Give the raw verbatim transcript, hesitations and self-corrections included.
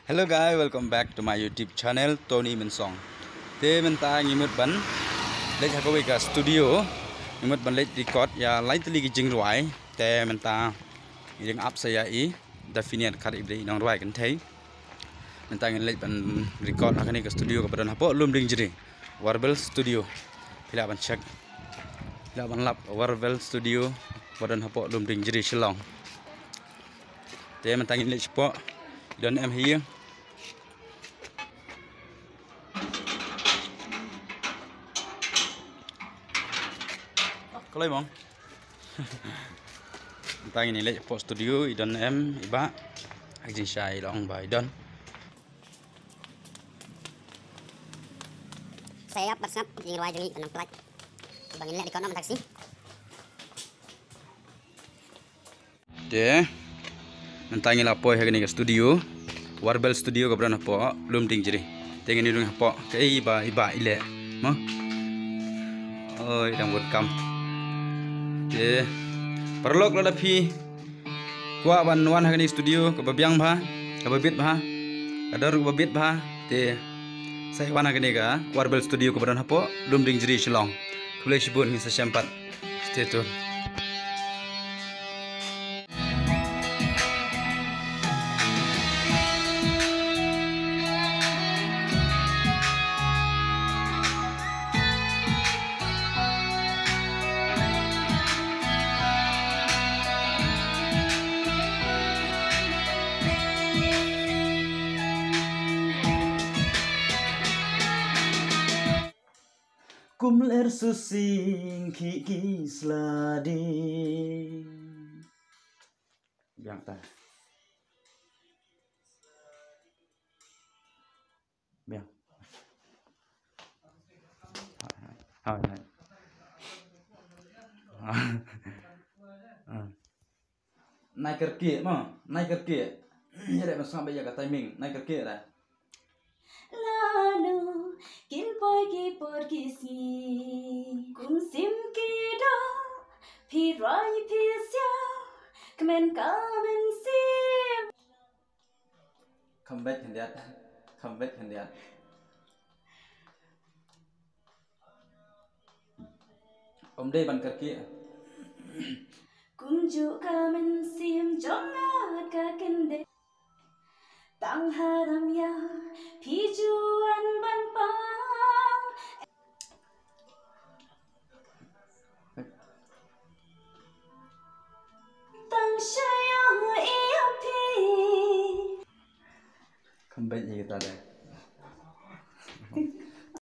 Hello guys, welcome back to my YouTube channel, Tony Mynsong. Te mynta ngi mut ban leit ha kawei ka studio, ngi mut ban leit record ïa lai tylli ki jingrwai. Te mynta ngi dang ap sa ïa i Daphnia Dkhar, i ba dei i nongrwai kynthei. Mynta ngin leit ban record ha kane ka studio kaba don hapoh Lumdiengjri, Warbel Studio. Phi lah ban check, phi lah ban lap Warbel Studio ba don hapoh Lumdiengjri, Shillong. Te mynta ngin leit shapoh. I don em ha ïing? Kloi mong. Mynta ngin leit shapoh studio, i don em i Bah? Ha ka jingshai long ba i don. Sa ïap ban sngap jingrwai jong ngi ban nang pynlait. Ba ngin leh record noh mynta ka sngi. Te mynta ngi la poi ha kane ka studio, Warbel Studio kaba don hapoh Lumdiengjri. Te ngin ïa rung hapoh ka i Bah, i Bah i leh. Mo. Oi, dang bun kam. Te paralok, lada phi kwah ban wan ha kane ka studio kaba biang bha, kaba bit bha, ka dor kaba bit bha, te sa ïa wan ha kane ka Warbel Studio kaba don hapoh Lumdiengjri, Shillong. Khublei shibun, ngin sa shem pat. Stay tuned. Kum ler susing ki ki sladi. Biang ta. Biang. Hai, hai. Ah. Nai kyrkieh mo, nai kyrkieh. Ïa dei ban sngap beit ïa ka timing, nai kyrkieh dei. Lano kin poi ki por ki sngi, kum sim ki doh, phi rwai phi siaw, kmen ka mynsiem. Kham beit khyndiat, kham beit khyndiat. Ym dei ban kyrkieh. Kumjuh ka mynsiem jong nga ka kyndit. Tang haram ïa phi ju wan ban pang. Tang sha ïa phi. Kham beit ïa kita dei.